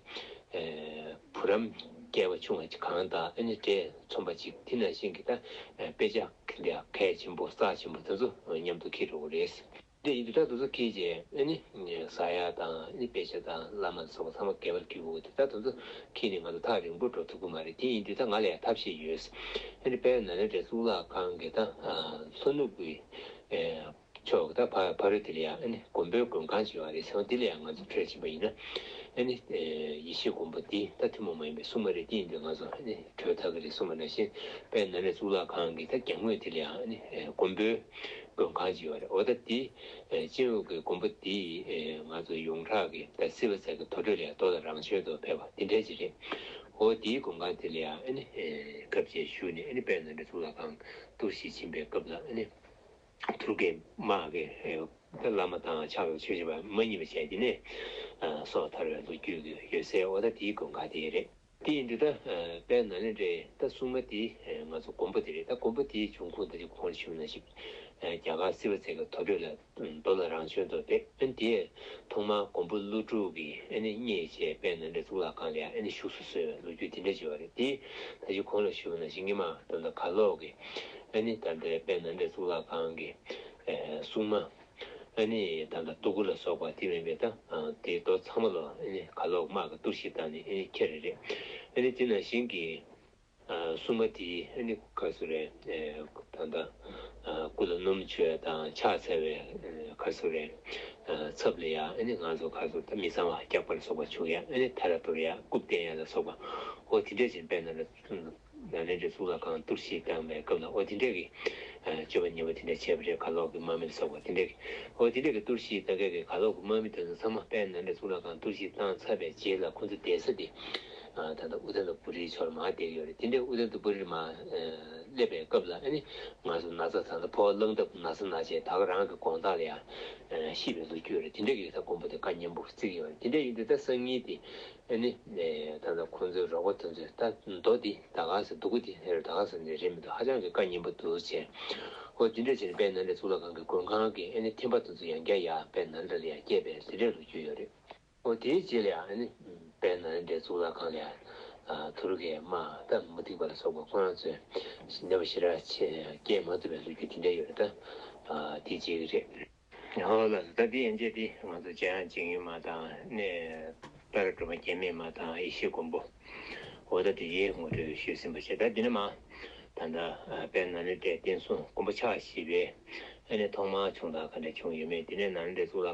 བུ་རམ་སྐལ་པ་ཆུང་བ་གཅིག་གང་དང་ཨ་ནི་འདྲེས་ཚོམ་པ་གཅིག་དེ་ནང་བཞིན་གྱི་ད་དཔེ་ཆ་འདི་གལ་ཆེན་པོ་རྩ་ཆེན་པོ་དེ་ཚོ་མཉམ་དུ་འཁྱེར་འགྲོ་གི་རེད། དེ་ཡིན་དུས་ད་དེ་ཚོ་འཁྱེར་བྱས་ཨ་ནི་ཟ་ཡག་དང་ཨ་ནི་དཔེ་ཆ་དང་བླ་མ་ལ་སོགས་པ་ཚང་མ་སྐལ་པར་འཁྱེར་དགོས་འདུག་ད་དེ་ཚོ་འཁྱེར་ནས་ང་ཚོ་ཐག་རིང་པོ་འགྲོ་ཐུབ་ཀྱི་མ་རེད། དེ་ཡིན་དུས་ད་ང་ལ་ཡང་ཐབས་ཤེས་ཡོད། ཨ་ནི་དཔལ་ནཱ་ལེནྡྲའི་གཙུག་ལག་ཁང་གི་ད་ལྷོ་ནུབ་ཀྱི་ཕྱོགས་ཀྱི་ད་ཕ་ཕ་རོལ་དེ་ལ་ཡང་ཨ་ནི་མགོན་པོའི་མགོན་ཁང་ཅིག་ཡོད་རེད་ཟེར་བ། དེ་ལ་ཡང་ང་ཚོ་འཕྲད་ཕྱིན་པ་ཡིན་ན། ཨ་ནི་ཡེ་ཤེས་མགོན་པོ་འདི་ད་ཐུན་མོང་མ་ཡིན་པའི་སྲུང་མ་རེད། དེ་ཡིན་དུས་ང་ཚོ་ཨ་ནི་འཕྲད་ཐུབ་ཀྱི་རེད་གསུངས་པ་ནང་བཞིན། དཔལ་ནཱ་ལེནྡྲ་གཙུག་ལག་ཁང་གི་ད་གྱང་ངོས་དེ་ལ་ཡང་ཨ་ནི་མགོན་པོའི་མགོན་ཁང་ཅིག་ཡོད་རེད། འོ་ད་དེ་སྤྱི་ཡོངས་ཀྱི་མགོན་པོ་དེ་ང་ཚོ་ཡོངས་གྲགས་ཀྱི་ད་བསིལ་བ་ཚལ་གྱི་དུར་ཁྲོད་ལ་ཡང་རྡོ་ལ་རང་བྱོན་དུ་ཕེབས་པ་དེ་འདྲ་ཅིག་རེད། འོ་དེའི་མགོན་ཁང་དེ་ལ་ཡང་ཨ་ནི་སྐབས་རྗེས་བཞུགས་ནས། ཨ་ནི་དཔལ་ནཱ་ལེནྡྲ་གཙུག་ལག་ཁང་གཏོར་བཤིག་ཕྱིན་པའི་སྐབས་ལ་ཨ་ནི་ཐུར་ཀའི་དམག་གིས་ད་བླ་མ་དང་ཕྱག་ལུ་ཆོས་བྱེད་པ་མ་རྙེད་པ་བྱས། དེ་ནས་སྲོག་ཐར་བའི་ལོ་རྒྱུས་ཀྱི་ཡོད་ཟེར། འོ་ད་དེའི་མགོན་ཁང་དེ་རེད། དེ་ཡིན་དུས་ད་དཔལ་ནཱ་ལེནྡྲའི་ད་སྲུང་མ་དེ་ང་ཚོ་མགོན་པོ་དེ་རེད། ད་མགོན་པོ་དེའི་འབྱུང་ཁུངས་ད་ཅི་གོང་ལ་ཞུས་པ་ནང་བཞིན་རྒྱ་གར་བསིལ་བ་ཚལ་གྱི་དུར་ཁྲོད་ལ་རྡོ་ལ་རང་བྱོན་དུ་ཕེབས། ཨ་ནི་དེས་ཐོག་མར་མགོན་པོ་ཀླུ་སྒྲུབ་ཀྱིས་ཨ་ནི་མཉེས་བྱས་དཔལ་ནཱ་ལེནྡྲ་གཙུག་ལག་ཁང་ལ་ཨ་ནི་བཞུགས་སུ་གསོལ་བའི་ལོ་རྒྱུས་དེ་འདྲ་ཅིག་ཡོད་རེད། དེ་ད་ཅི་གོང་ལ་ཞུས་པ་ནང་བཞིན་སྔོན་མ་ད་ལྟ་གར་ལོག་གི་ཨ་ནི་ད་ལྟའི་དཔལ་ནཱ་ལེནྡྲ་གཙུག་ལག་ཁང་གི་སྲུང་མ་ཨ་ནི་ད་ལྟ་དུ་གུ་ལ་སོགས་པ་དེ་མིན་པའི་ད་དེའི་རྡོ་ཚང་མ་ལོ་ཨ་ནི་གར་ལོག་དམག་གིས་གཏོར་བཤིག་བཏང་ནས་ཨ་ནི་ཁྱེར་རེད། ཨ་ནི་དེ་ནང་བཞིན་གྱི་སྲུང་མ་དེའི་ཨ་ནི་ག་རེ་ཟེར་རེད། ད་ལྟ་སྐུ་ལ་སྣུམ་བྱུག་དང་ཕྱག་འཚལ་བའི་ག་རེ་ཟེར་རེད། ཚབ་ལ་ཡང་ཨ་ནི་ང་ཚོ་ག་རེ་ཟེར་ད་མི་གཙང་བ་རྒྱག་པ་ལ་སོགས་པ་བྱུག་ཡ། ཨ་ནི་ཐལ་རྡོལ་ཡ་རྐུབ་བསྟན་ཡ་ལ་སོགས་པ། འོ་དེ་འདྲ་ཅིག་དཔལ་ནཱ་ལེནྡྲ་གཙུག་ལག་ཁང་གཏོར་བཤིག་བཏང་བའི་སྐབས་ལ། འོ་དེ་འདྲ་གི་སྤྱོད་པ་ངན་པ་དེ་འདྲ་བྱས་པ་རེད། གར་ལོག་གི་དམག་མི་ལ་སོགས་པ་དེ་འདྲ་གི། འོ་དེ་འདྲ་གི་གཏོར་བཤིག་བཏང་མཁན་གྱི་གར་ལོག་གི་དམག་མི་དེ་ཚོ་ཚང་མ་དཔལ་ནཱ་ལེནྡྲ་གཙུག་ལག་ཁང་གཏོར་བཤིག་བཏང་ཚར་བའི་རྗེས་ལ་ཁོང་ཚོ་བསྡད་ས་དེ་ད་ལྟ་ཨུ་དན་ཏ་པུ་རིའི་ཕྱོགས་ལ་མར་བསྡད་ཡོད་རེད། དེ་འདྲ་ཨུ་དན་ཏ་པུ་རིར་མར་སླེབས་པའི་སྐབས་ལ་ཨ་ནི་ང་ཚོ་ན་ཚ་ད་ལྟ་ཕོ་བ་གླང་ཐབས་ན་ཚ་ན་བྱས་ད་ག་རང་གི་དགོང་དག་ལ་ཡང་ཤི་བའི་ལོ་རྒྱུས་རེད། དེ་འདྲ་གི་ད་མགོན་པོ་དེ་བཀའ་ཉན་པོ་བརྩི་གི་ཡོད་རེད། དེ་འདྲ་ཡིན་དུས་ད་སང་ཉིན་དེ་ཨ་ནི་ད་ལྟ་ཁོང་ཚོའི་རོགས་པ་དེ་ཚོས་ད་རྡོ་འདི་ད་ག་ཟེ་འདུག་གི་འདི་ཧེ་རུ་ད་ག་ཟེ་འདི་རེད་མི་འདུག་ཧ་ཅང་གི་བཀའ་ཉན་པོ་འདུག་བྱས། ཨོ་དེ་འདྲ་བྱས་ནས་དཔལ་ནཱ་ལེནྡྲ་གཙུག་ལག་ཁང་གི་མགོན་ཁང་གི་ཨ་ནི་ཐེམ་པ་དེ་ཚོ་ཡང་བསྐྱར་ཡར་དཔལ་ནཱ་ལེནྡྲ་ལ་ཡར་བསྐྱལ་བའི་དེ་འདྲའི་ལོ་རྒྱུས་ཡོད་རེད། ཨོ་དེའི་རྗེས་ལ་ཡང་ཨ་ནི་དཔལ་ནཱ་ལེནྡྲའི་གཙུག་ལག་ཁང་ལ་ཡང་ཐུར་ཁའི་དམག་ད་མུ་སྟེགས་པ་ལ་སོགས་པ་ཁོ་རང་ཚོས་གནོད་པ་ཞེ་དྲག་བྱས་བསྐྱལ་མ་ཐུབ་པའི་ལོ་རྒྱུས་དེ་འདྲ་ཡོད་རེད། ད་དེ་གཅིག་རེད། ཧོ་ལགས་སོ། ད་འདི་ཡན་ཆད་འདི་ང་ཚོ་འཇམ་དབྱངས་མཇིང་ཡོན་མ་དང་ནས་ཏཱ་ར་གྲུབ་པ་རྒྱལ་མེད་མ་དང་ཡེ་ཤེས་མགོན་པོ། འོ་ད་དེ་ཡའི་ངོ་སྤྲོད་ཞུས་ཟིན་པ་བྱས། ད་འདི་ནས་མར་ད་ལྟ་དཔལ་ནཱ་ལེནྡྲའི་བསྟན་སྲུང་མགོན་པོ་ཕྱག་བཞི་པའི་ཨ་ནི་ཐོག་མར་བྱུང་སྟངས་ག་འདྲ་བྱུང་ཡོད་མེད། དེ་ནས་ནཱ་ལེནྡྲའི་གཙུག་ལག